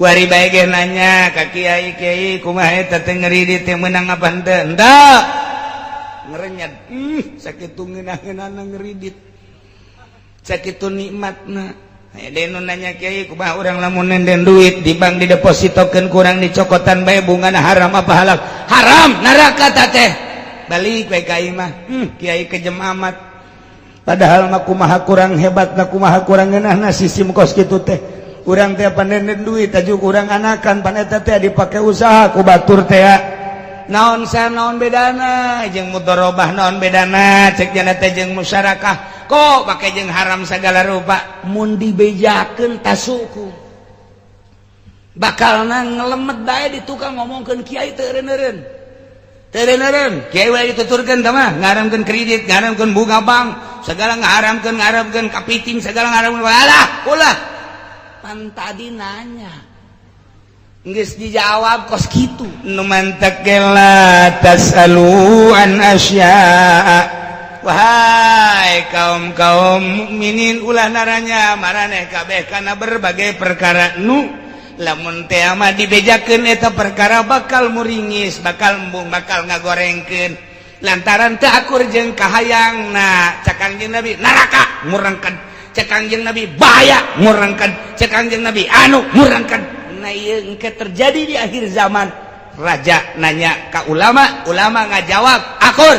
Kuari bae ge nanya ka kiai, "Kiai, kumaha eta teh ngeridit teh, meunang apa henteu?" Henteu ngerenyet, sakitu ngeunah-ngeunahna ngeridit, sakitu nikmatna. Aya nu nanya, "Kiai, kumaha urang lamun nenden duit di bank, didepositokeun, kurang dicokotan bae bungana, haram apa halal?" Haram, neraka teh. Balik we ka imah, "Kiai kejem amat." Padahal mah kumaha kurang hebat na, kumaha kurang ngeunahna sistem kos kitu teh. Urang teh panenden duit tajuk urang anakan, pan eta teh dipake usaha ku batur teh. Naon sa, naon bedana jeung mudharabah, naon bedana cek jana teh jeung musyarakah, kok pake jeung haram segala rupa? Mun dibejakeun tasuku bakal ngelemet bae di tukang ngomongkeun kiai teu eureun-eureun, teu eureun-eureun. Kiai we dituturkeun teh mah ngaramkeun kredit, ngaramkeun bunga bank segala, ngaramkeun ngaramkeun kapiting segala, ngaramkeun. Alah, ulah. Pan tadi nanya geus dijawab kos kitu. Nu mantak la tasalu an asya'a. Wahai kaum kaum mukminin, ulah naranya maraneh kabeh kana berbagai perkara nu lamun teh mah dibejakeun eta perkara bakal muringis, bakal embung, bakal ngagorengkeun lantaran teu akur jeung kahayangna. Cek Kangjeng Nabi, neraka murangkan. Cek Kangjeng Nabi, bahaya murangkan. Cek Kangjeng Nabi, anu murangkan. Nah, ieu engke terjadi di akhir zaman, raja nanya ka ulama, ulama ngajawab akur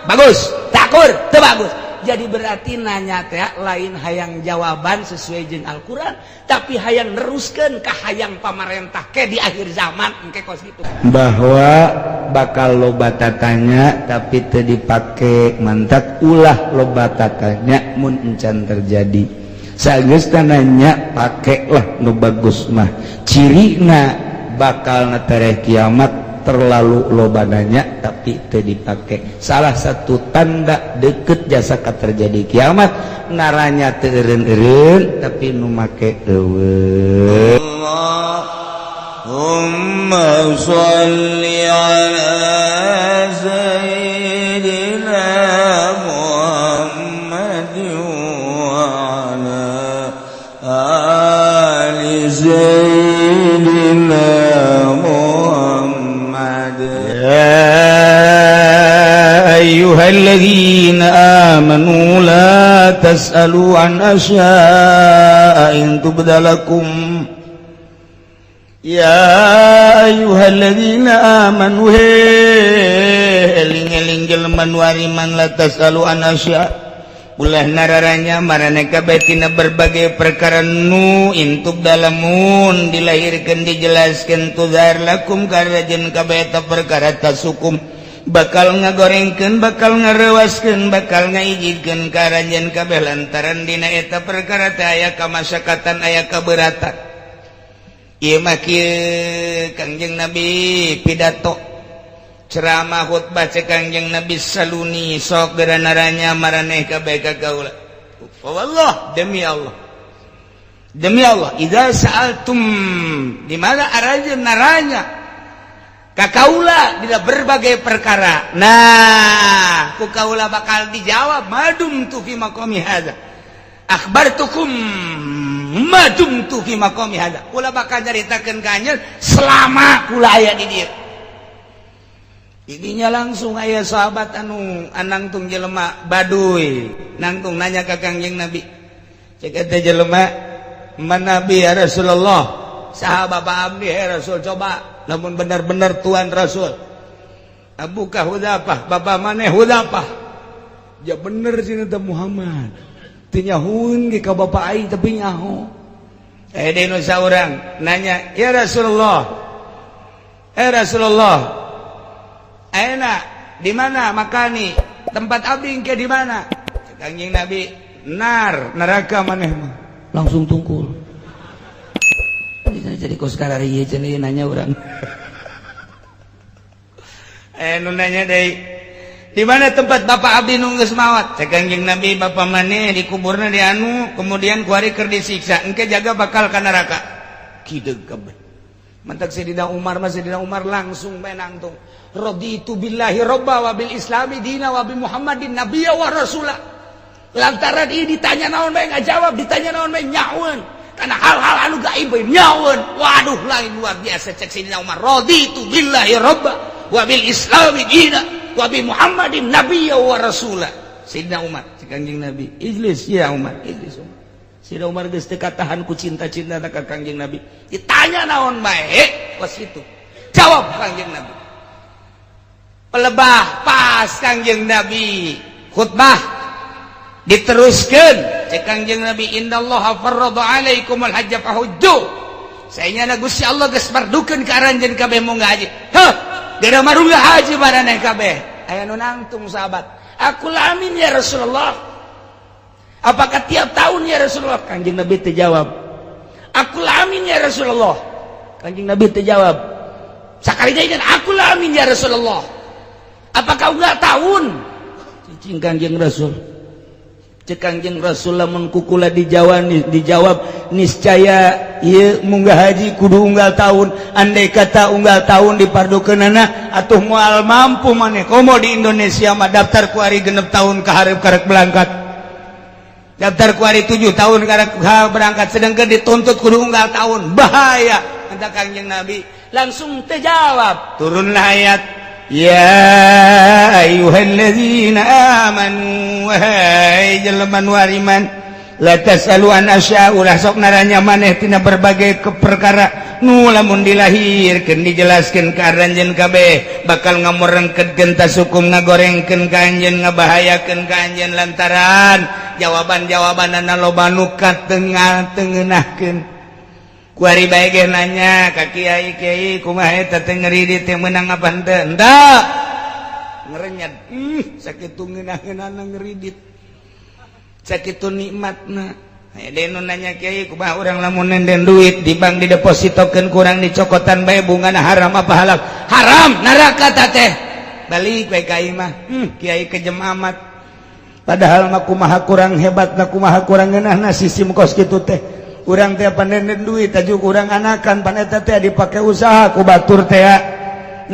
bagus, takur teu bagus. Jadi berarti nanya teh lain hayang jawaban sesuai jeung Al-Qur'an, tapi hayang neruskeun ka hayang pamarentah ke di akhir zaman engke kos gitu. Bahwa bakal loba tatanya tapi teu dipake. Mantak ulah loba tatanya mun encan terjadi. Sageus nanya, pakailah nu bagus mah. Cirina bakal netereh kiamat terlalu loba nanya tapi teu dipake. Salah satu tanda deket jasa terjadi kiamat, naranya teu eureun-eureun tapi nu make euweuh. Allahumma sholli ala sayyidina Muhammad wa ala ali sayyidina Muhammad. Ya ayyuhalladzina amanu la tas'alu an asya'a in tubda lakum. Ya ayyuhalladzina amanu, he eling-eling jelema nu ariman, la tasalu an asya, ulah nararanya maraneh kabeh tina berbagai perkara nu in tubda, lamun dilahirkeun, dijelaskeun, tuzhar lakum karajen kabeh eta perkara, tasukum bakal ngagorengkeun, bakal ngarewaskeun, bakal ngaijidkeun karanjeun kabeh, lantaran dina eta perkara teh aya kamasyakatan, aya kaberatan. Ieu mah kieu, Kangjeng Nabi pidato, ceramah, khutbah. Cek Kangjeng Nabi, saluni, sok geura naranya maraneh kabeh ka kaula. Wallah, demi Allah, demi Allah, idza sa'altum, di mana aranjeun naranya ka kaula dina berbagai perkara, nah, ku kaula bakal dijawab madum tu fi maqami hadza, akhbartukum madum tu fi maqami hadza. Kula bakal nyaritakeun ka anjeun selama kula aya di dieu. Idinya langsung aya sahabat anu anangtung jelema baduy nangtung nanya ka Kangjeng Nabi. Cek eta jelema, "Man nabi ya Rasulullah? Saha bapak abdi, ya Rasul? Coba lamun benar-benar Tuhan Rasul." Abuka Hudzafah, bapak maneh Hudzafah. Ya bener sih teh Muhammad. Teu nyahueun ge ka bapak aing, tapi nyaho. Eh, deui nu saurang nanya, "Ya Rasulullah. Eh Rasulullah. Ayeuna di mana makani? Tempat abdi engke di mana?" Kangjeng Nabi, "Nar, neraka maneh mah." Langsung tungkul. Jadi kos karari ieu nanya urang. Eh, nu nanya deui, "Di mana tempat bapak abdi nu geus maot?" Cek Kangjeng Nabi, "Bapak maneh dikuburna di anu, kemudian kuari keur disiksa, engke jaga bakal ka neraka." Kideug kabeh. Mantak Sayyidina Umar mah, Sayyidina Umar langsung bae nangtung, "Raditu billahi robba wa bil islami dina wa bi Muhammadin nabiyya wa rasula." Lantaran ini ditanya naon bae ngajawab, ditanya naon bae nyahueun. Karena hal-hal anu gaib nyaweun. Waduh lain luar biasa cek Sayyidina Umar. Raditu billahi robba wa bil islami dina wa bi Muhammadin nabiyya wa rasula. Sayyidina Umar cek Kangjeng Nabi, ijlis ya Umar, ijlis Umar. Sayyidina Umar geus teu katahan ku cinta-cinta ka Kangjeng Nabi. Ditanya naon bae kos kitu. Jawab Kangjeng Nabi. Pelebah pas Kangjeng Nabi khutbah diteruskan cek Kangjeng Nabi, innallaha farrada alaikumul hajja fahujju. Saenyana Gusti Allah geus mardukeun ka aranjeun kabeh munggah haji. Heuh, geura marunggah haji maraneh kabeh. Aya nu nangtung sahabat, aku lamin ya Rasulullah. Apakah tiap tahun ya Rasulullah? Kangjeng Nabi teu jawab. Aku lamin ya Rasulullah. Kangjeng Nabi teu jawab. Sakali deui aku lamin ya Rasulullah. Apakah enggak tahun? Cicing Kangjeng Rasul. Cek Kangjeng Rasul lamun kukula dijawab niscaya ieu munggah haji kudu unggal tahun. Andai kata unggal tahun dipardukeunana atuh moal mampu maneh. Komo di Indonesia mah daftar ku ari 6 tahun ka hareup karek berangkat. Daftar ku ari 7 tahun karek berangkat, sedangkan dituntut kudu unggal tahun. Bahaya. Kata Kangjeng Nabi langsung terjawab. Turunlah ayat, ya ayyuhallazina amanu, wahai jelema nu ariman, la tasalu an asya, ulah sok naranya maneh tina berbagai perkara nu lamun dilahirkeun dijelaskeun ka aranjeun kabeh bakal ngamurengkeun tasukum, ngagorengkeun ka anjeun, ngabahayakeun ka anjeun lantaran jawaban-jawabanana loba nu katengah tengenahkeun. Kuari bae ge nanya ka kiai, kiai kumaha eta teh ngeridit teh meunang apa henteu? Henteu. Ngerenyet. Sakitu ngeunah-ngeunahna ngeridit. Sakitu nikmatna. Aya deui nu nanya kiai kumaha urang lamun nenden duit di bank didepositokeun kurang dicokotan bae bungana haram apa halal? Haram, neraka ta teh. Balik we ka imah. Kiai kejem amat. Padahal mah kumaha kurang hebatna, kumaha kurang ngeunahna sistem kos kitu teh. Urang teh panenden duit tajuk urang anakan pan eta teh dipake usaha ku batur teh.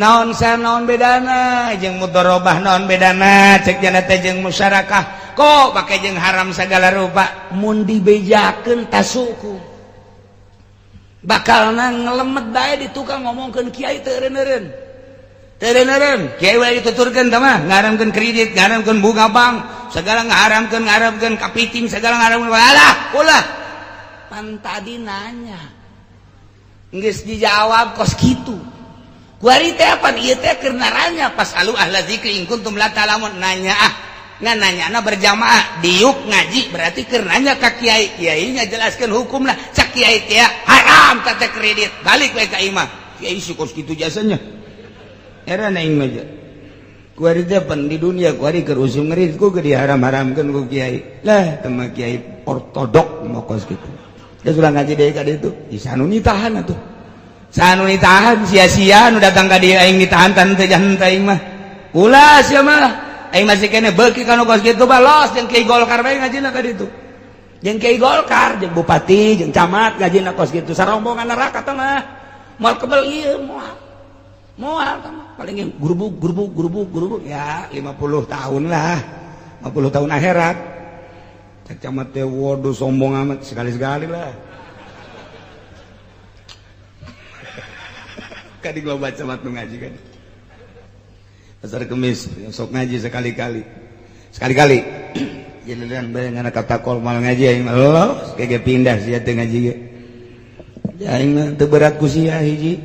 Naon sa naon bedana jeung mudharabah, naon bedana cek jana teh jeung musyarakah, kok pake jeung haram sagala rupa. Mun dibejakeun tasuku bakalna ngelemet bae di tukang ngomongkeun kiai teu eureun-eureun. Teu eureun-eureun kiai we dituturkeun tah mah ngaramkeun kredit, ngaramkeun bunga bank, segala ngaramkeun, ngaramkeun kapiting, segala ngaramkeun. Alah ulah pan tadi nanya geus dijawab kos kitu. Kuari teh pan ieu teh keur naranya pasalu ahla zikri in kuntum la ta'lamun, nanya ah ngan nanyana berjamaah diuk ngaji berarti keur nanya ka kiai, kiainya jelaskeun hukumna. Cak kiai teh haram teh kredit, balik we ka imah. Kiai si kos kitu jasanya era aing mah. Kuari teh pan di dunia kuari keur usum ngerit ku ge diharam-haramkeun ku kiai lah, teh mah kiai ortodok mah kos kitu. Dia sudah ngaji deui ka ditu, di sanu nitahan atuh. Sanu nitahan sia-sia nu datang ka dieu aing ditahan tan teu janten aing mah. Ulah sia mah. Aing masih kene beuki kana kos kitu balos jeung kiai Golkar bae ngajina ka ditu. Jeung kiai Golkar, jeung bupati, jeung camat ngajina kos kitu. Sarombongan neraka teh mah. Moal kebel ieu moal. Moal teh mah paling grubug grubug grubug grubug ya 50 tahun lah. 50 tahun akhirat. Cek camat teh waduh sombong amat sekali-sekali lah. Kadi loba camat nu ngaji kan. Pasar Kemis sok ngaji sekali-kali. Sekali-kali. Giliran bae ngana katakol mal ngaji aing mah los gege pindah sia teh ngaji ge. Aing mah teu berat ku sia hiji.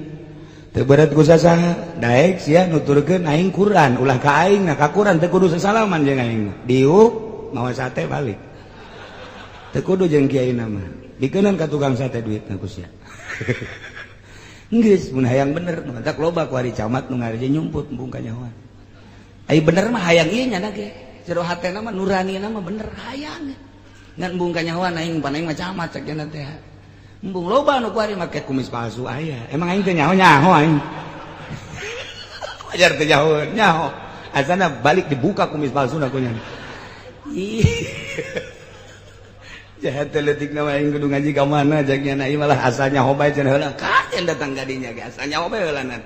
Teu berat ku sasaha. Daek sia nuturkeun aing Quran, ulah ka aing na ka Quran teu kudu sasalaman jeung aing mah. Diuk mawa sate balik. Teu kudu jeung kiai nama. Dikeunan ka tukang sate duitna ku sia. Geus mun hayang bener nu matak loba ku ari camat nu ngareje nyumput embung kanyahoan. Ai bener mah hayang ieu nya ge. Jero hatena mah nuranina mah bener hayang. Ngan embung kanyahoan aing pan aing mah camat cek nya teh. Embung loba nu ku ari make kumis palsu aya. Emang aing teh nyaho-nyaho aing. Wajar teh nyaho, nyaho. Asana balik dibuka kumis palsu na ku nya. Ih. Jahat leutik nama aing kudu ngaji ka mana cek nya ieu malah asalnya hobae cenah heula kajen datang ka dinya ge asalnya hobae heulanan.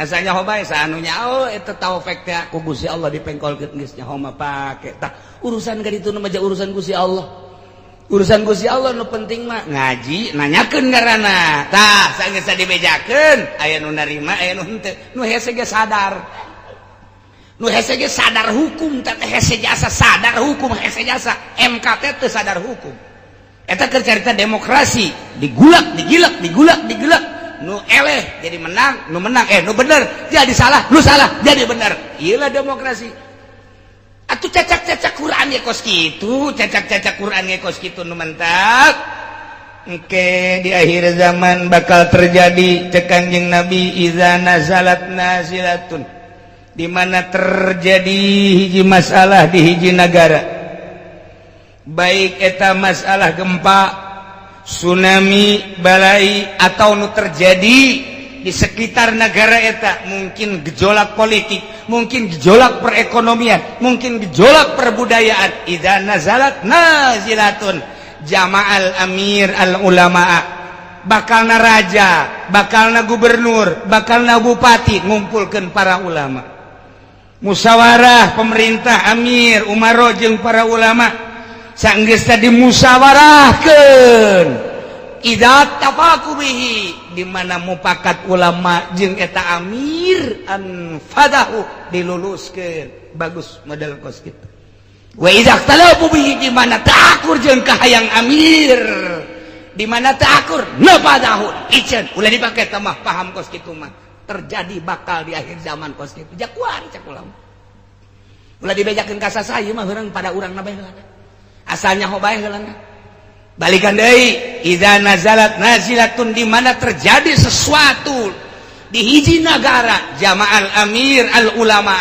Asalnya hobae saanu nyaho eta taufik teh ku Gusti Allah dipengkolkeun geus nyaho mah pake. Tah urusan ka ditu mah urusan Gusti Allah. Urusan Gusti Allah nu penting mah ngaji nanyakeun ngaranna. Tah sageus dibejakeun aya nu narima aya nu henteu. Nu hese ge sadar. Nu hese ge sadar hukum teh hese jasa sadar hukum hese jasa MK teh teu sadar hukum. Eta keur carita demokrasi digulak digilak digulak digilak nu eleh jadi menang nu menang nu bener jadi salah nu salah jadi bener. Iyalah demokrasi. Atuh cacak-cacak Quran ge kos kitu, cacak-cacak Quran ge kos kitu nu mentak. Engke di akhir zaman bakal terjadi cek Kangjeng Nabi iza nazalat nazilatun. Di mana terjadi hiji masalah di hiji nagara. Baik eta masalah gempa, tsunami, balai atau nu terjadi di sekitar negara eta, mungkin gejolak politik, mungkin gejolak perekonomian, mungkin gejolak perbudayaan. Idza nazalat nazilatun jama'al amir al ulama, bakalna raja, bakalna gubernur, bakalna bupati ngumpulkeun para ulama. Musyawarah pemerintah amir umaro jeung para ulama sanggeus tadi musyawarahkeun. Idza tafaqu bihi di mana mupakat ulama jeung eta amir anfadahu diluluskeun bagus model kos kitu. Wa idza ikhtalafu bihi di mana takur jeung kahayang amir di mana takur nafadahu iceun ulah dipake teh mah paham kos kitu mah terjadi bakal di akhir zaman kos kitu jakuari cak ulama ulah dibejakeun ka sasaya mah heurang pada urang na bae heula asalnya ho bae heula. Balikan deui idza nazalat nazilatun di mana terjadi sesuatu di hiji nagara jama'al amir al ulama,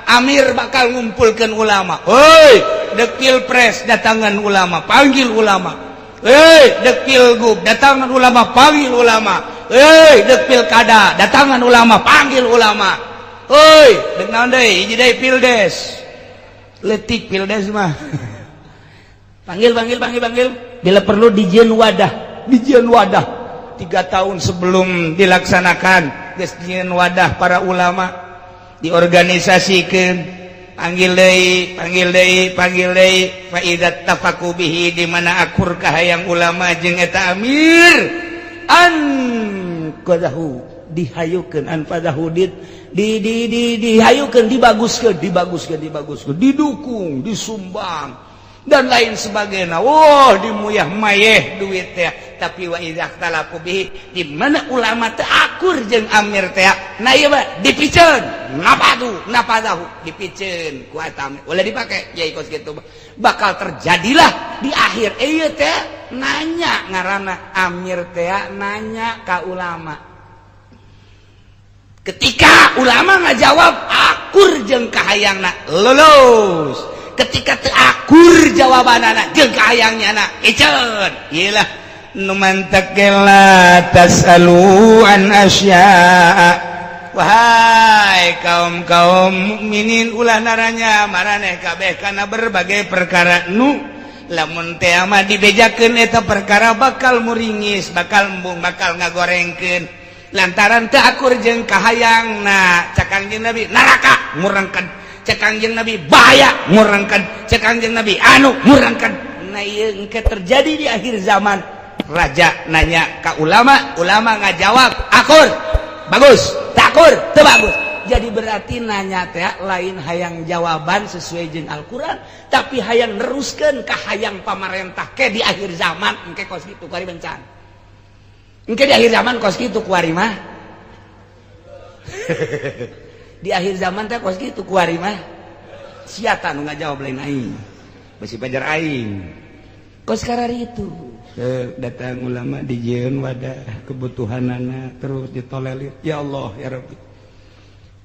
amir bakal ngumpulkeun ulama. Hoi dek pilpres datangan ulama panggil ulama. Hei dek pilgub datangan ulama panggil ulama. Hei dek pilkada datangan ulama panggil ulama. Hoi dek naon deui hiji deui pildes leutik pildes mah panggil panggil panggil panggil. Bila perlu dijieun wadah, dijieun wadah 3 tahun sebelum dilaksanakan geus dijieun wadah para ulama diorganisasikeun panggil deui panggil deui panggil deui fa idza tafaqu bihi di mana akur kahayang ulama jeung eta amir an qadahu dihayukeun an fadahu di dihayukeun dibaguskeun dibaguskeun dibaguskeun didukung disumbang dan lain sebagainya. Wah, dimuyah mayeh duit teh. Tapi wa idza ikhtalafu bihi di mana ulama teu akur jeung amir teh. Nah ieu mah dipiceun, napadu, napadahu, dipiceun ku eta amir. Ulah dipake yai kos kitu. Bakal terjadilah di akhir ieu teh nanya ngaranna amir teh nanya ka ulama. Ketika ulama ngajawab akur jeung kahayangna lulus. Ketika teu akur jawabanana jeung kahayangnya na iceun ieu lah nu mantak la tasalu an asyaa. Wahai kaum-kaum mukminin ulah naranya maraneh kabeh kana berbagai perkara nu lamun teh mah dibejakeun eta perkara bakal muringis bakal embung bakal ngagorengkeun lantaran teu akur jeung kahayangna. Cak Kangjeng Nabi neraka ngurangkeun, cek Kangjeng Nabi bahaya ngurangkan, cek Kangjeng Nabi anu ngurangkan. Nah ieu engke terjadi di akhir zaman raja nanya ka ulama, ulama ngajawab akur bagus, takur teu bagus. Jadi berarti nanya teh lain hayang jawaban sesuai jeung Al-Qur'an, tapi hayang neruskeun ka hayang pamarentah ke di akhir zaman engke kos kitu kuari bencana. Engke di akhir zaman kos kitu kuari mah. Di akhir zaman teh kos kitu kuari mah. Siata nu ngajawab lain aing. Besi pajar aing. Kos karari itu. Datang ulama dijieun wadah kebutuhanana terus ditolelir. Ya Allah ya Rabbi.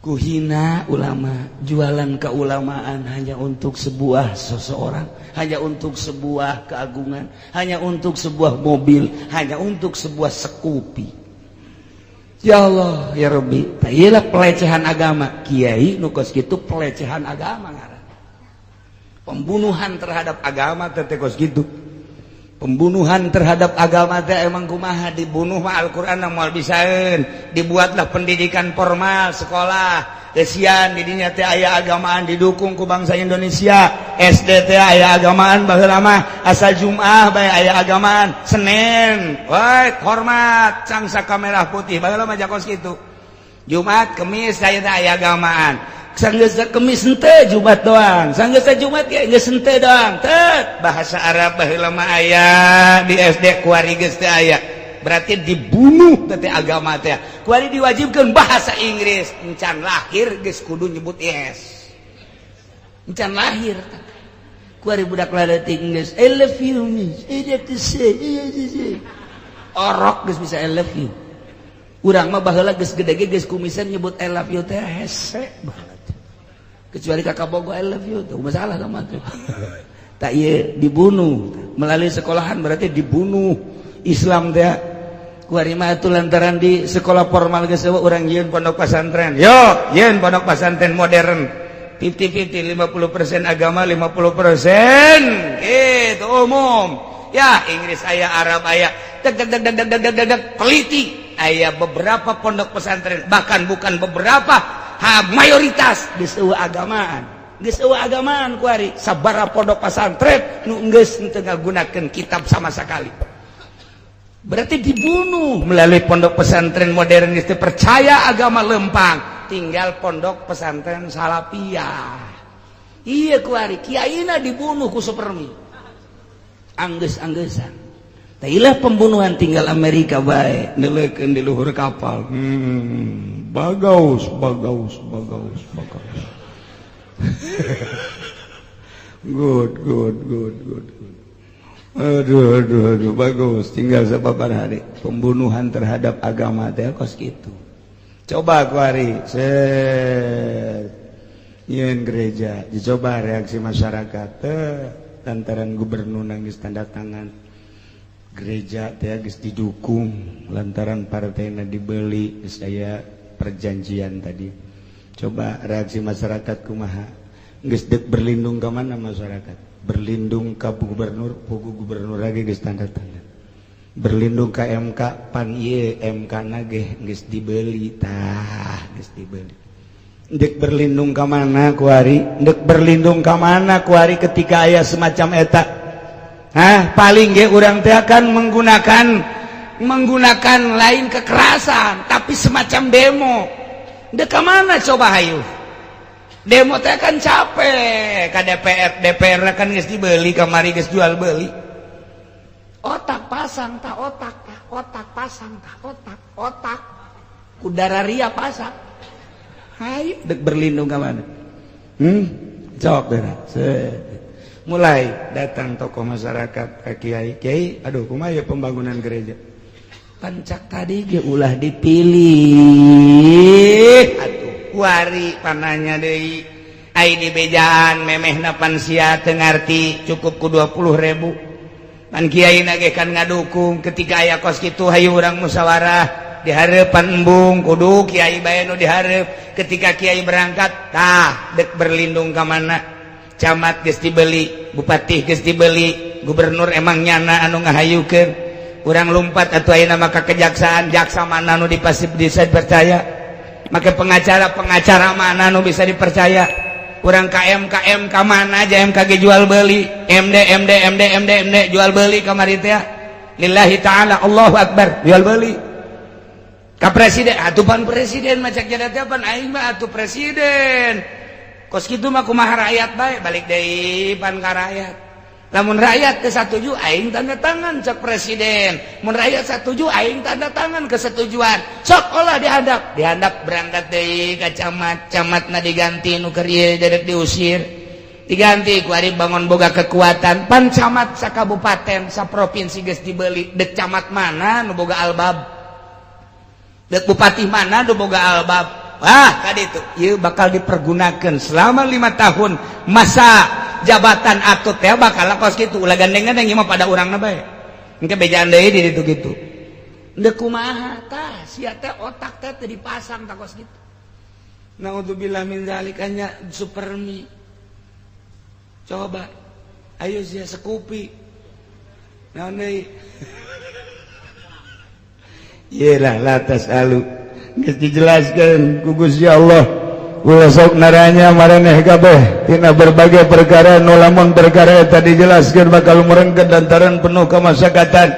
Kuhina ulama, jualan keulamaan hanya untuk sebuah seseorang, hanya untuk sebuah keagungan, hanya untuk sebuah mobil, hanya untuk sebuah sekupi. Ya Allah ya Rabbi, iyalah pelecehan agama. Kiai nu kos kitu pelecehan agama ngaran. Pembunuhan terhadap agama teh kos kitu. Pembunuhan terhadap agama teh emang kumaha dibunuh mah Al-Qur'an moal bisaeun. Dibuatlah pendidikan formal sekolah. Kesian didinya teh aya agamaan didukung ku bangsa Indonesia. SD teh aya agamaan baheula mah asal Jumat bae aya agamaan. Senin, woi hormat cangsa merah putih baheula mah jakos kitu. Jumat, Kemis aya teh aya agamaan. Sanggeus Kemis henteu Jumat doang. Sanggeus Jumat ge geus henteu doang. Tet bahasa Arab baheula mah aya di SD kuari geus teu aya. Berarti dibunuh teh agama teh. Kuari diwajibkan bahasa Inggris. Encan lahir geus kudu nyebut yes. Encan lahir. Kuari budak laletik geus I love you miss. I love to say. Orok geus bisa I love you. Urang mah baheula geus gede ge geus kumisan nyebut I love you teh hese banget. Kecuali kakak bogo I love you tuh masalah sama tuh. Tak ieu dibunuh melalui sekolahan berarti dibunuh Islam teh. Kuari mah atuh lantaran di sekolah formal geus eueuh urang yeun pondok pesantren. Yo, yeun pondok pesantren modern. 50-50, 50% agama, 50% gitu umum. Ya, Inggris aya, Arab aya. Deg deg deg deg deg deg deg teliti. Aya beberapa pondok pesantren, bahkan bukan beberapa, mayoritas geus eueuh agamaan. Geus eueuh agamaan kuari. Sabaraha pondok pesantren nu geus teu ngagunakeun kitab sama sekali. Berarti dibunuh melalui pondok pesantren modern itu percaya agama lempang, tinggal pondok pesantren salafiyah. Iya kuari kiaina dibunuh ku supermi. Anggeus-anggesan. Tailah pembunuhan tinggal Amerika bae neuleukeun di luhur kapal. Bagaus, bagaus, bagaus, bagaus. Good, good, good, good. Aduh, aduh, aduh, bagus. Tinggal sababar hari pembunuhan terhadap agama teh kos kitu. Coba kuari set nyeun gereja, dicoba reaksi masyarakat teh lantaran gubernur nangis tanda tangan. Gereja teh geus didukung lantaran partainya dibeli, geus aya perjanjian tadi. Coba reaksi masyarakat kumaha? Geus deuk berlindung ka mana masyarakat? Berlindung ka gubernur, pugu gubernur lagi geus tanda tangan. Berlindung ka MK, pan ieu MK na ge geus dibeli tah, geus dibeli. Deuk berlindung ka mana kuari? Deuk berlindung ka mana kuari ketika aya semacam eta? Hah, paling ge urang teh akan menggunakan lain kekerasan, tapi semacam demo. Deuk ka mana coba hayu? Demo teh kan capek ka DPR, DPR kan geus dibeli kamari geus jual beli. Otak pasang tah otak tah otak pasang tah otak otak kudara ria pasang. Hayu dek berlindung ka mana? Jawab deh. Mulai datang tokoh masyarakat ka kiai, kiai aduh kumaha ya pembangunan gereja. Pancak tadi ge ulah dipilih atuh. Kuari pananya deui ai di bejaan memehna pan sia teu ngarti cukup ku 20.000 pan kiai na ge kan ngadukung ketika aya kos kitu hayu urang musyawarah di hareupan embung kudu kiai bae nu dihareup ketika kiai berangkat tah deuk berlindung ka mana camat geus dibeli bupati geus dibeli gubernur emang nyana anu ngahayukeun urang lumpat atuh ayeuna mah ka kejaksaan jaksa mana nu dipasip bisa dipercaya maka pengacara mana nu bisa dipercaya urang KM KM ka mana aja MKG jual beli MD MD MD MD MD jual beli kamari teh lillahi ta'ala Allahu akbar jual beli ka presiden atuh pan presiden macak jada teh pan aing mah atuh presiden kos kitu mah kumaha rakyat bae balik deui pan ka rakyat lamun rakyat teu satuju aing tanda tangan cek presiden mun rakyat satuju aing tanda tangan kesetujuan sok olah dihandap dihandap berangkat deui ka camat camatna diganti nu keur ieu dedek diusir diganti ku ari bangun boga kekuatan pan camat sakabupaten saprovinsi geus dibeli dek camat mana nu boga albab dek bupati mana nu boga albab ah kaditu ieu bakal dipergunakan selama 5 tahun masa jabatan atut teh bakal kos kitu ulah gandeng-gandeng ieu mah pada urangna bae engke bejaan deui di ditu kitu deuk kumaha tah sia teh otak teh teu dipasang tah kos kitu naudzubillah min zalik nya supermi coba ayo sia sekupi naon deui yelah la tasalu geus dijelaskeun ku Gusti Allah Ulah sok naranya maraneh kabeh tina berbagai perkara nu lamun perkara eta dijelaskeun bakal murengkeun lantaran penuh kamasyakatan.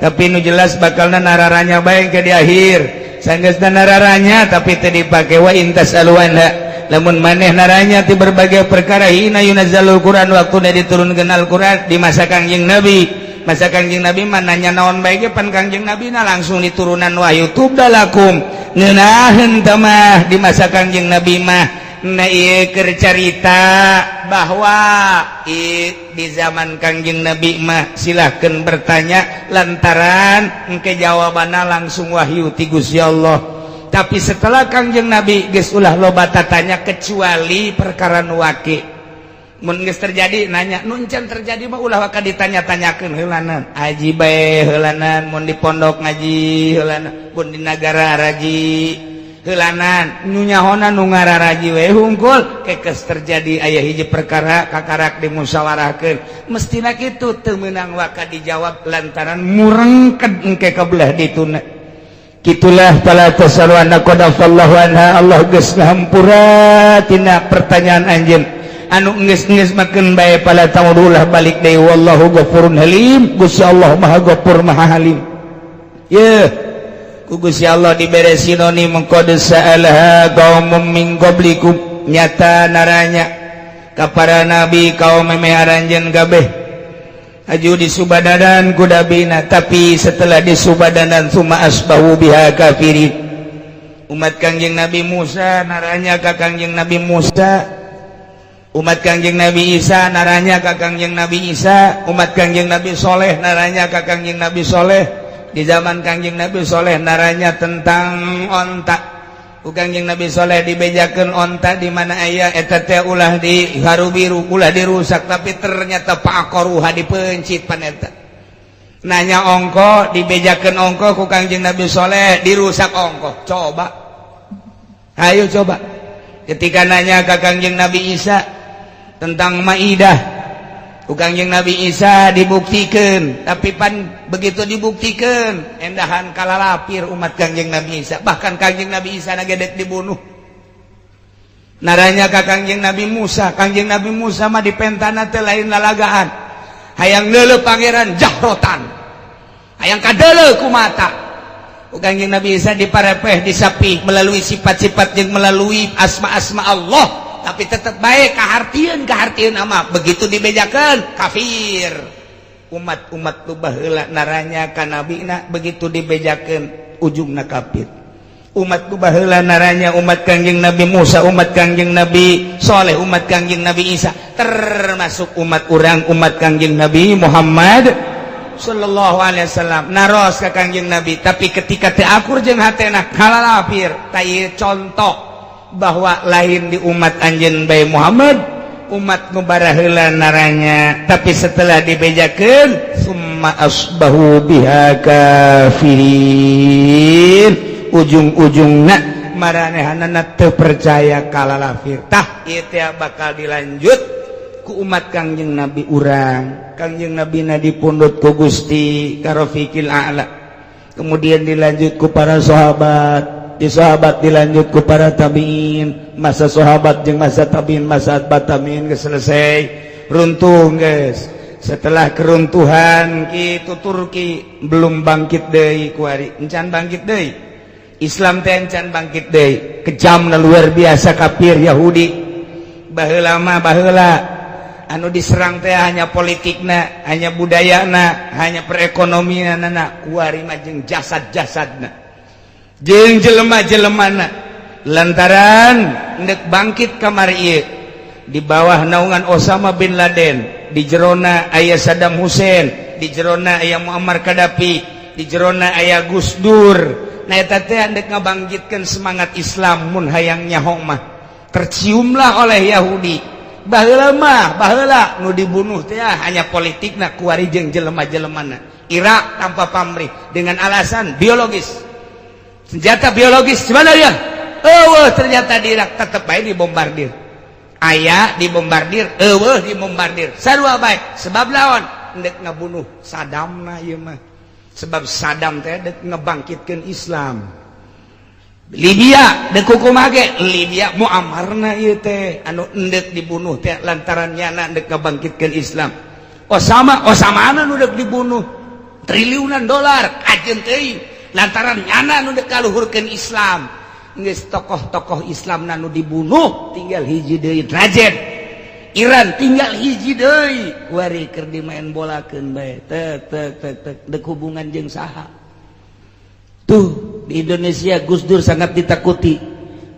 Tapi nu jelas bakalna nararanya bae ke di akhir. Sanggeusna nararanya tapi teu dipake wa in tasalu anha. Lamun maneh naranya ti berbagai perkara hina yunazzalul Quran waktuna diturunkeun Al-Quran di masa Kangjeng Nabi. Masa Kangjeng Nabi mah nanya naon bae ge pan Kangjeng Nabi na langsung diturunan wahyu tubdalakum ngeunaheun teh mah di masa Kangjeng Nabi mah. Na ieu keur carita bahwa di zaman Kangjeng Nabi mah silahkeun bertanya lantaran engke jawabanna langsung wahyu ti Gusti Allah. Tapi setelah Kangjeng Nabi geus ulah loba tatanya kecuali perkara nu waki. Mun geus terjadi nanya, nu encan terjadi mah ulah waka ditanya-tanyakeun heulanan. Aji bae heulanan, mun di pondok ngaji heulanan, mun di nagara raji heulanan, nu nyahona nu ngararaji we hungkul. Kekes terjadi aya hiji perkara kakarak dimusyawarahkeun. Mestina kitu teu meunang waka dijawab lantaran murengked engke ka belah dituna. Kitulah fala tasalu anna qad afallahu anha, Allah geus ngahampura tina pertanyaan anjeun. Anu geus-geus makeun bae pala taudulah balik deui wallahu ghafurun halim. Gusti Allah Maha Ghafur Maha Halim. Yeuh, ku Gusti Allah dibere sinonim qad sa'alaha qaumum min qablikum, nyata naranya ka para nabi kaum memeh aranjeun kabeh aju disubadanan ku nabina, tapi setelah disubadanan summa asbahu biha kafirin. Umat Kangjeng Nabi Musa naranya ka Kangjeng Nabi Musa, umat Kangjeng Nabi Isa naranya ka Kangjeng Nabi Isa, umat Kangjeng Nabi Soleh naranya ka Kangjeng Nabi Soleh. Di zaman Kangjeng Nabi Soleh naranya tentang onta. Ku Kangjeng Nabi Soleh dibejakeun onta di mana aya eta teh ulah di haru biru, ulah dirusak, tapi ternyata faqaruha dipencit pan eta. Nanya ongko, dibejakeun ongko ku Kangjeng Nabi Soleh dirusak ongko. Coba. Ayo coba. Ketika nanya ka Kangjeng Nabi Isa tentang Maidah, ku Kangjeng Nabi Isa dibuktikan, tapi pan begitu dibuktikan endahan kalalapir umat Kangjeng Nabi Isa, bahkan Kangjeng Nabi Isa na gedek dibunuh. Naranya ka Kangjeng Nabi Musa, Kangjeng Nabi Musa mah dipentana teh lain lalagaan, hayang leuleuh pangeran jahrotan, hayang kadeuleuh ku mata. Ku Kangjeng Nabi Isa diparepeh disapi melalui sifat-sifat jeung melalui asma-asma Allah, tapi tetap baik kahartieun kahartieun ama begitu dibejakeun kafir. Umat-umat nu baheula naranya ka nabina begitu dibejakeun ujungna kafir. Umat nu baheula naranya umat Kangjeng Nabi Musa, umat Kangjeng Nabi Soleh, umat Kangjeng Nabi Isa, termasuk umat urang umat Kangjeng Nabi Muhammad sallallahu alaihi wasallam naros ka Kangjeng Nabi, tapi ketika teu akur jeung hatena kalalapir. Ta ieu contoh bahwa lain di umat anjeun bae Muhammad, umat nu baraheula naranya, tapi setelah dibejakeun summa asbahu biha kafirin, ujung-ujungna maranehanana teu percaya kalalafir. Tah ieu teh bakal dilanjut ku umat Kangjeng Nabi urang. Kangjeng Nabi na dipundhut ku Gusti Karofiqil A'la, kemudian dilanjut ku para sahabat, di sahabat dilanjut ku para tabiin, masa sahabat jeung masa tabiin, masa atba tabiin geus selesai runtuh geus. Setelah keruntuhan kitu Turki belum bangkit deui kuari, encan bangkit deui. Islam teh encan bangkit deui. Kejamna luar biasa kafir Yahudi. Baheula mah baheula anu diserang teh hanya politikna, hanya budayana, hanya perekonomianana, kuari mah jeung jasad-jasadna, jeung jelema-jelemana. Lantaran ndek bangkit kamari ieu di bawah naungan Osama bin Laden, di jerona aya Saddam Hussein, di jerona aya Muammar Gaddafi, di jerona aya Gus Dur. Nah eta teh ndek ngabangkitkeun semangat Islam mun hayang nyaho mah. Terciumlah oleh Yahudi. Baheula mah baheula nu dibunuh teh hanya politikna, kuari jeung jelema-jelemana. Irak tanpa pamrih dengan alasan biologis. Senjata biologis gimana ya? Eueuh ternyata di Irak tetep bae dibombardir. Aya dibombardir, eueuh dibombardir. Sarua bae sebab lawan ndek ngabunuh Saddam na ieu mah. Sebab Saddam teh dek ngebangkitkeun Islam. Libya deuk kumaha ge Libya Muammarna ieu teh anu endek dibunuh teh lantaran nyana endek ngabangkitkeun Islam. Osama Osamana nu deuk dibunuh triliunan dolar kajeun teuing lantaran nyana nu deuk kaluhurkeun Islam. Geus tokoh-tokoh Islam nu dibunuh tinggal hiji deui Rajen Iran tinggal hiji deui kuari keur dimaen bolakeun bae tek tek tek tek deuk hubungan jeung saha. Tuh di Indonesia Gus Dur sangat ditakuti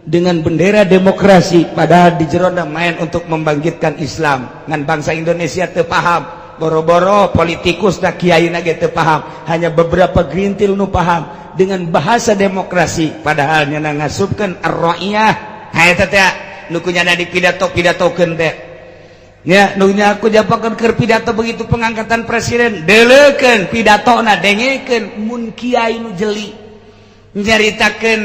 dengan bendera demokrasi padahal di jerona main untuk membangkitkan Islam. Ngan bangsa Indonesia teu paham, boro-boro politikus da kiai na ge teu paham, hanya beberapa gerintil nu paham dengan bahasa demokrasi padahal nyana ngasupkeun ar-ra'iyah. Ha eta teh nu kunyana dipidato-pidatokeun teh. Ya, nu nya aku japakeun keur pidato begitu pengangkatan presiden, deleukeun pidatona dengekeun mun kiai nu jeli nyaritakeun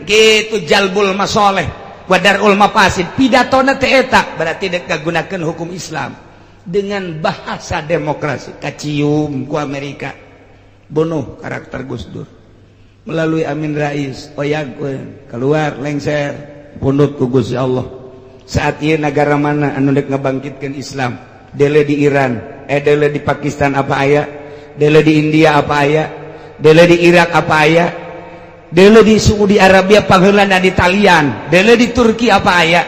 gitu jalbul masoleh wadarul mafasid pidatona teh eta berarti dek ngagunakeun hukum Islam dengan bahasa demokrasi. Kacium ku Amerika bunuh karakter Gus Dur melalui Amin Rais oyagkeun keluar lengser pundut ku Gusti Allah. Saat ieu negara mana anu dek ngabangkitkeun Islam? Dele di Iran, dele di Pakistan apa aya? Dele di India apa aya? Dele di Irak apa aya? Dele di Saudi Arabia pangheulana di Talian, dele di Turki apa aya?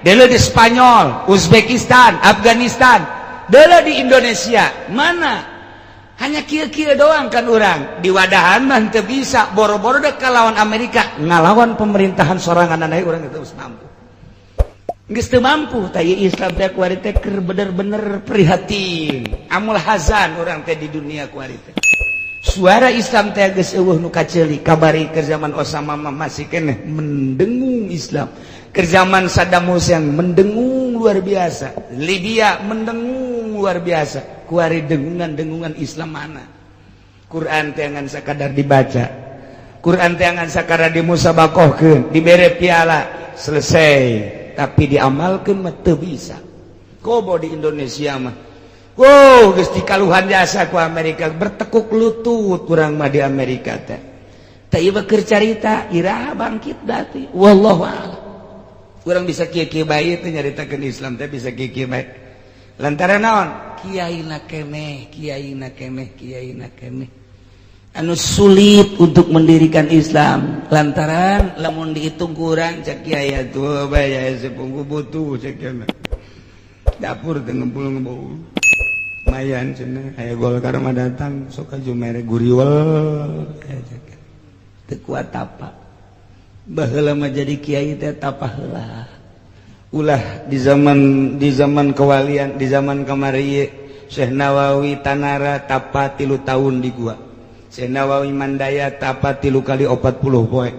Dele di Spanyol, Uzbekistan, Afghanistan, dele di Indonesia mana? Hanya kieu-kieu doang kan urang. Di wadahan mah teu bisa, boro-boro dek kalawan Amerika, ngalawan pemerintahan sorangan aya urang teu mampu. Geus teu mampu tah ieu Islam teh kuari teh keur bener-bener prihatin. Amul hazan urang teh di dunia kuari teh. Suara Islam teh geus eueuh nu kaceuli kabari keur zaman Osama mah masih keneh mendengung Islam. Keur zaman Saddam Hussein mendengung luar biasa. Libya mendengung luar biasa. Kuari dengungan-dengungan Islam mana? Quran teh ngan sakadar dibaca. Quran teh ngan sakadar dimusabakohkeun, dibere piala, selesai. Tapi diamalkeun mah teu bisa. Kobo di Indonesia mah. Wow, geus dikaluhan jasa ku Amerika bertekuk lutut urang mah di Amerika teh. Teh ieu keur carita iraha bangkit berarti. Wallahu a'lam. Urang bisa kieu-kieu bae teh nyaritakeun Islam teh bisa kieu-kieu bae. Lantaran naon? Kiaina keneh, kiaina keneh, kiaina keneh. Anu sulit untuk mendirikan Islam lantaran lamun dihitung kurang cek kiai atuh bae ya sepungku butuh cek kiai. Dapur teh ngempul-ngempul. Lumayan cenah aya Golkar mah datang sok aju mere guriwel teu kuat tapa. Baheula mah jadi kiai teh tapa heula. Ulah di zaman kewalian, di zaman kamari Syekh Nawawi Tanara tapa 3 tahun di gua. Syekh Nawawi Mandaya tapa 3 kali 40 poe.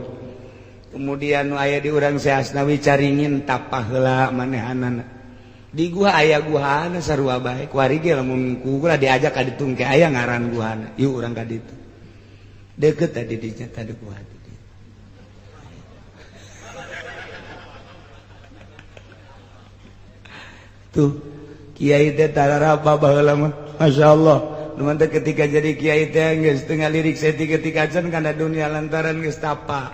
Kemudian nu aya di urang Syekh Asnawi Caringin tapa heula manehanana. Di gua aya guhana sarua bae. Kuari ge lamun ku gua diajak ka ditu ke aya ngaran guhana. Ieu urang ka ditu. Deukeut tadi dinya tadi gua. Tuh kiai teh tararapa baheula mah. Masyaallah. Nu teh ketika jadi kiai teh geus teu ngalirik saeutik ketika acan kana dunia lantaran geus tapa.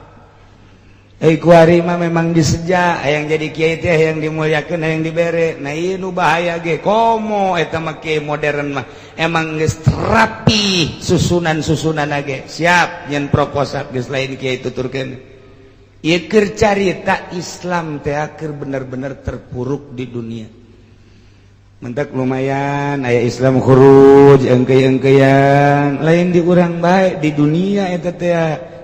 Kuari mah memang diseja yang jadi kiai teh yang dimuliakeun yang dibere. Nah ieu nu bahaya ge komo eta mah kiai modern mah emang geus rapi susunan-susunan ge siap nyen proposal geus lain kiai tuturkeun. Ieu keur carita Islam teh keur bener-bener terpuruk di dunia. Mentak lumayan aya Islam khuruj engkei-engkeian lain di urang bae di dunia eta teh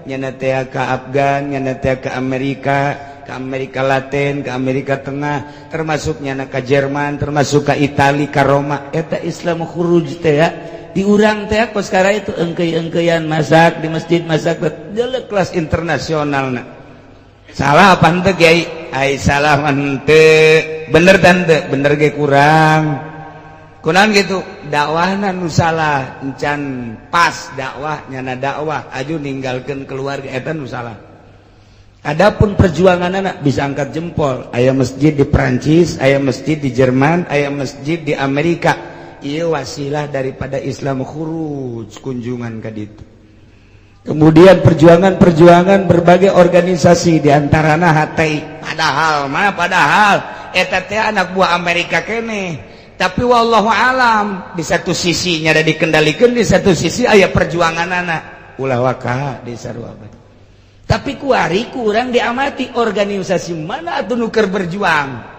nyana teh ka Afgan, nyana teh ka Amerika Latin, ke Amerika Tengah, termasuk nyana ka Jerman, termasuk ka Itali, ka Roma. Eta Islam khuruj teh di urang teh kos sekarang itu engkei-engkeian masak di masjid masak jelek kelas internasional na. Salah apa henteu kiai? Ai salah mah henteu. Bener tante, bener ge kurang. Kunaon gitu dakwahna nu salah encan pas dakwah nyana dakwah aju ninggalkeun keluarga eta nu salah. Adapun perjuanganna bisa angkat jempol, aya masjid di Perancis, aya masjid di Jerman, aya masjid di Amerika. Ieu wasilah daripada Islam khuruj kunjungan ka ditu. Kemudian perjuangan-perjuangan berbagai organisasi diantarana HTI. Padahal mah padahal eta teh anak buah Amerika kene. Tapi wallahu alam di satu sisinya ada dikendalikan, di satu sisi aya perjuangan anak ulah waka di sarua. Tapi kuari kurang diamati organisasi mana atuh nu keur berjuang.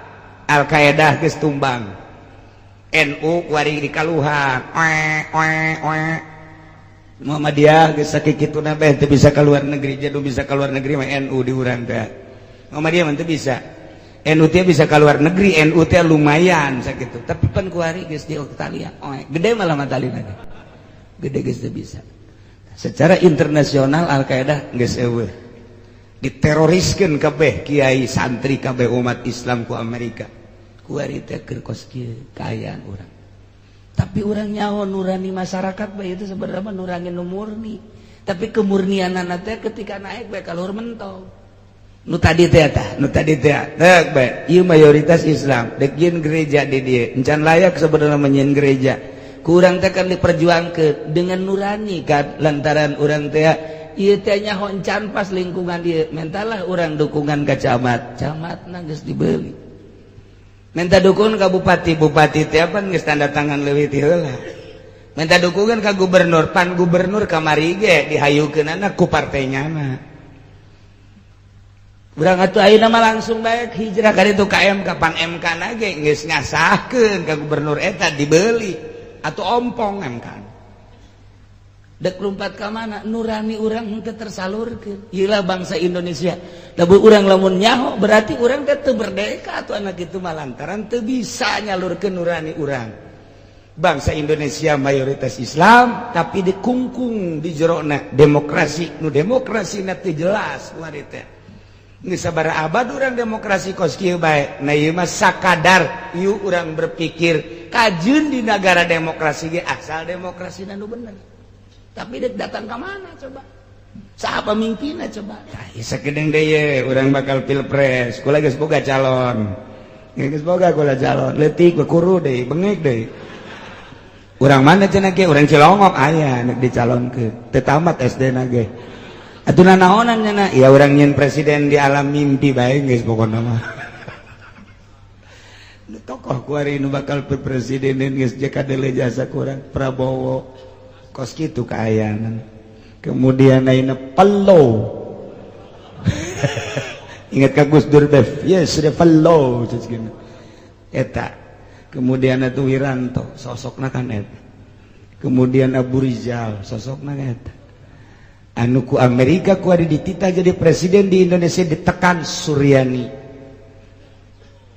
Al-Qaeda geus tumbang. NU kuari dikaluhan. Oe oe oe. Muhammadiyah geus sakituna bae teu bisa keluar negeri, jadi bisa keluar negeri mah NU di urang teh. Muhammadiyah mah teu bisa. NU teh bisa keluar negeri, NU teh lumayan sakitu. Tapi pan kuari geus di Italia. Oe, gede malah matalina ge. Gede geus teu bisa. Secara internasional Al-Qaeda geus eueuh. Diteroriskeun kabeh kiai santri kabeh umat Islam ku Amerika. Kuari teh keur kos kieu kaayaan urang. Tapi orang nyaho nurani masyarakat bae itu sebenarnya nurani nu murni. Tapi kemurnian teh ketika naik bae kaluhur mentong. Nu tadi teh tah, nu tadi teh deuk bae ieu mayoritas Islam, deuk jieun gereja di dieu. Encan layak sebenarnya nyieun gereja. Ku urang teh kan diperjuangkeun dengan nurani kan lantaran urang teh ieu teh nyaho encan pas lingkungan dieu. Mentalah urang dukungan ka camat, camatna geus dibeli. Minta dukungan ka bupati, bupati teh apa geus tanda tangan leuwih ti heula. Minta dukungan ka gubernur, pan gubernur kamari ge dihayukeunana ku partainya mah. Urang atuh ayeuna mah langsung bae hijrah ka ditu ka MK, pan MK na ge geus ngasahkeun ka gubernur eta dibeli atuh ompong MK. Dek lumpat ka mana nurani urang henteu tersalurkeun. Ieu lah bangsa Indonesia. Da urang lamun nyaho berarti urang teh teu merdeka atuh anak itu mah lantaran teu bisa nyalurkeun nurani urang. Bangsa Indonesia mayoritas Islam tapi dikungkung di jerona demokrasi, nu demokrasi na teu jelas kuari teh. Geus sabaraha abad urang demokrasi kos kieu bae. Nah ieu mah sakadar ieu urang berpikir kajeun di negara demokrasi ge asal demokrasina nu bener. Tapi dek datang ke mana coba? Saha pemimpinna coba? Tah sakedeung deui urang bakal pilpres. Kula geus boga calon. Geus boga kula calon. Leutik kuru deui, bengek deui. Urang mana cenah ge? Urang Cilongok aya nek dicalonkeun. Teu tamat SD na ge. Atuh nanaonan cenah? Ya urang nyieun presiden di alam mimpi bae geus pokona mah. Nu tokoh kuari nu bakal presiden geus kadele jasa kurang Prabowo. Kos kitu kaayaan. Kemudian ayeuna Palo. Ingat ka Gus Dur Bef? Yes, sudah Palo eta. Kemudian atuh Wiranto, sosokna kan eta. Kemudian Abu Rizal, sosokna eta. Anu ku Amerika ku ada dititah jadi presiden di Indonesia ditekan Suryani.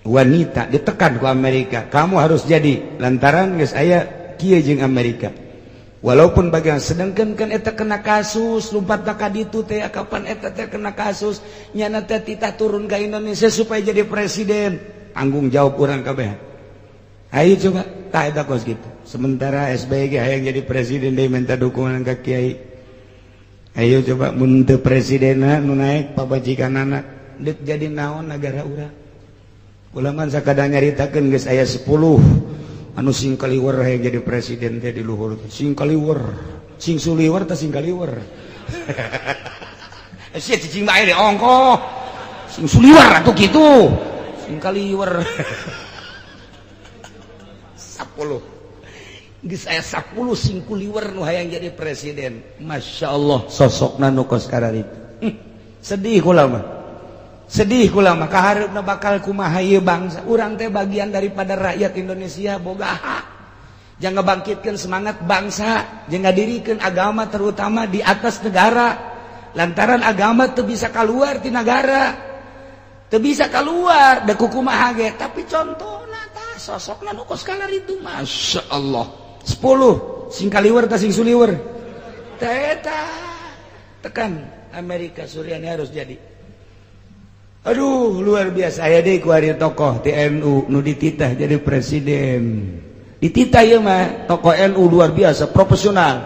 Wanita ditekan ku Amerika, kamu harus jadi lantaran geus aya kieu jeung Amerika. Walaupun bagian sedangkan kan eta kena kasus lompat ka ditu teh kapan eta teh kena kasus nyana teh titah turun ke Indonesia supaya jadi presiden, tanggung jawab urang kabeh. Ayo coba tah eta kos kitu. Sementara SBY ge hayang jadi presiden deui minta dukungan ka kiai. Ayo coba mun teu presidenna nu naek pabajikanana deuk jadi naon nagara urang. Kula mah sakadar nyaritakeun geus aya 10 anu sing kaliwer hayang jadi presiden teh di luhur teh. Sing kaliwer, sing suliwer teh sing kaliwer. Sia cicing bae deh ongkoh. Sing suliwer atuh kitu. Sing kaliwer. 10. Geus aya 10 sing kuliwer nu hayang jadi presiden. Masya Allah sosokna nu kos kararitu. Sedih kula mah. Sedih kula mah kahareupna bakal kumaha ieu bangsa. Urang teh bagian daripada rakyat Indonesia boga hak. Jangan bangkitkan semangat bangsa, jangan ngadirikeun agama terutama di atas negara. Lantaran agama teu bisa keluar ti negara. Teu bisa keluar da kumaha ge, tapi contohna tah sosokna nu kos kararitu. Masya Allah. 10 sing kaliwer tah sing suliwer. Teh eta tekan Amerika Suryani harus jadi. Aduh luar biasa aya deui ku ari tokoh TNU nu dititah jadi presiden. Dititah ieu mah tokoh NU luar biasa profesional.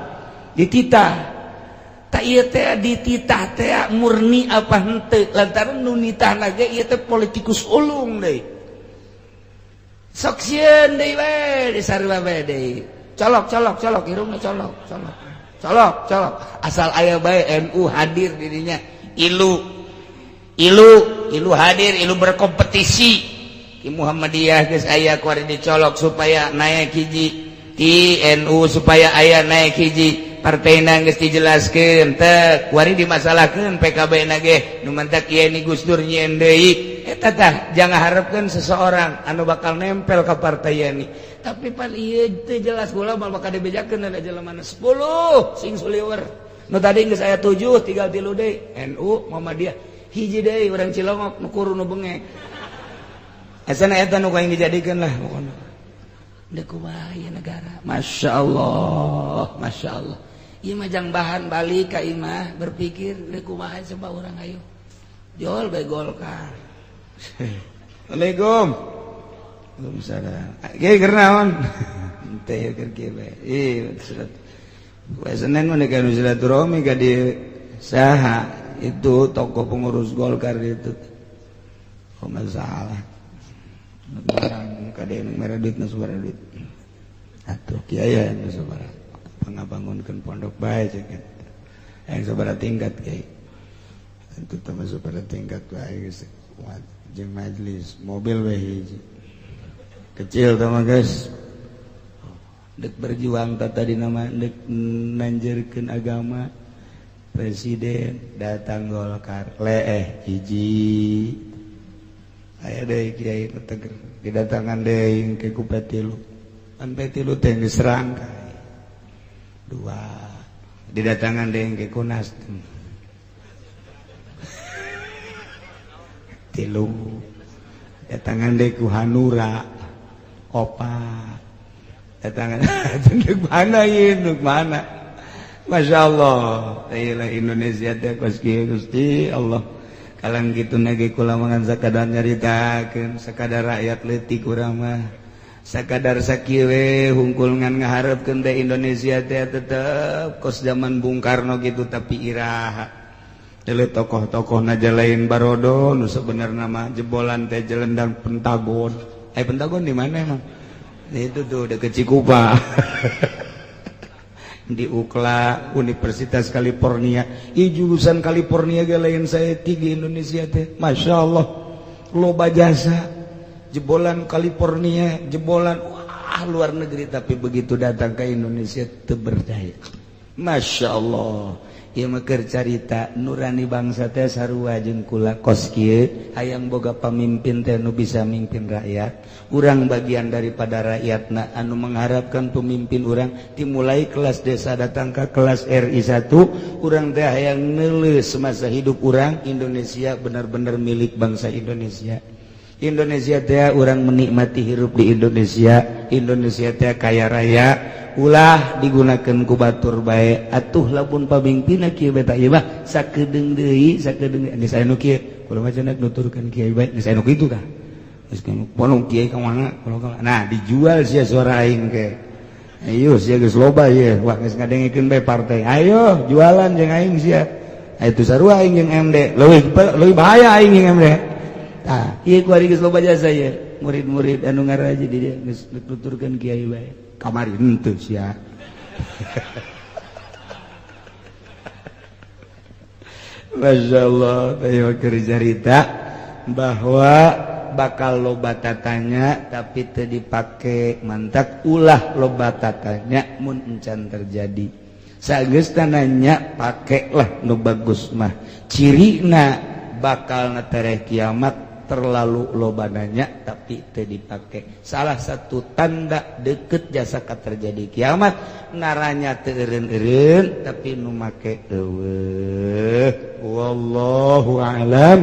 Dititah. Tak ieu teh dititah teh murni apa henteu lantaran nu nitahna ge ieu teh politikus ulung deui. Sok sieun deui we di sarua bae deui. Colok colok colok irungna colok colok. Colok, colok. Asal aya bae NU hadir dirinya. Ilu. Ilu, ilu hadir, ilu berkompetisi. Ki Muhammadiyah geus aya kuari dicolok supaya naik hiji. Ti NU supaya aya naik hiji. Partai geus dijelaskeun teh kuari dimasalahkeun PKB na ge nu mantak kieu ni Gus Dur nyieun deui eta tah jangan harapkeun seseorang anu bakal nempel ka partai ini tapi pan ieu teu jelas gula mal bakal dibejakeun ada jelema 10 sing suliwer nu tadi geus aya 7 tinggal 3 deui NU Muhammadiyah hiji deui urang Cilongok nu kuru nu bengek asana eta nu aing dijadikeun lah pokona deuk kumaha ieu negara masyaallah masyaallah. Ieu mah jang bahan balik ka imah berpikir deuk kumaha coba urang ayo. Jol bae Golkar. Assalamualaikum. Waalaikumsalam. Ge keur naon? Teh keur kieu bae. Ih, surat. Poe Senin mah deuk silaturahmi ka di saha itu tokoh pengurus Golkar itu. Oh masalah. Barang ka deui nu mere duit nu sabaraha duit. Atuh kiai anu sabaraha. Ngabangunkeun pondok bae cek yang sabaraha tingkat kiai itu tambah sabaraha tingkat bae geus jeung majelis mobil we hiji kecil tah mah guys dek berjuang tah tadi nama dek nanjerkeun agama presiden datang Golkar leeh hiji aya deui kiai nu teger didatangan deui ke ku P3 pan P3 teh geus rangka dua didatangan deh ke Kunas tilu datangan deh ku Hanura opat datangan dek mana ieu dek mana Masya Allah iyalah Indonesia teh kos kieu Gusti Allah kalang kitu nage kula mangan sakadar nyaritakeun sakadar rakyat leutik urang mah sakadar sakieu we hungkul ngan ngaharepkeun teh Indonesia teh tetep kos zaman Bung Karno gitu tapi iraha deuleu tokoh-tokohna lain barodo nu sebenarna mah jebolan teh jelendang Pentagon. Pentagon di mana emang? Itu tuh deket Cikupa. Di UKLA Universitas California. Ieu jurusan California ge lain saeutik di Indonesia teh. Masya Allah loba jasa. Jebolan California, jebolan wah luar negeri tapi begitu datang ke Indonesia teu berdaya. Masya Allah. Ieu mah keur carita nurani bangsa teh sarua jeung kula kos kieu hayang boga pamimpin teh nu bisa mimpin rakyat. Urang bagian daripada rakyatna anu mengharapkan pemimpin urang dimulai kelas desa datang ke kelas RI 1 urang teh hayang neuleus semasa hidup urang Indonesia benar-benar milik bangsa Indonesia. Indonesia teh urang menikmati hirup di Indonesia. Indonesia teh kaya raya ulah digunakan ku batur bae atuh lamun pamimpinna kieu beta ieu mah sakedeung deui sakedeung geus aya nu kieu kula mah cenah nuturkeun kieu bae geus aya nu kitu tah geus ponong kieu ka mana kula nah dijual sia suara aing ke ayo sia geus loba ieu wah geus ngadengekeun bae partai ayo jualan jeung aing sia itu sarua aing jeung MD leuwih leuwih bahaya aing jeung MD. Tah, ieu kuari geus loba jasa ieu. Murid-murid anu ngaraji di dieu geus nuturkeun kiai bae. Kamari henteu sia. Masyaallah, teh keur carita bahwa bakal loba tatanya tapi teu dipake mantak ulah loba tatanya mun encan terjadi. Sageus nanya pakeklah nu bagus mah. Cirina bakal netereh kiamat terlalu loba nanya tapi teu dipake. Salah satu tanda deket jasa terjadi kiamat naranya teu eureun-eureun tapi nu make eueuh. Wallahu a'lam.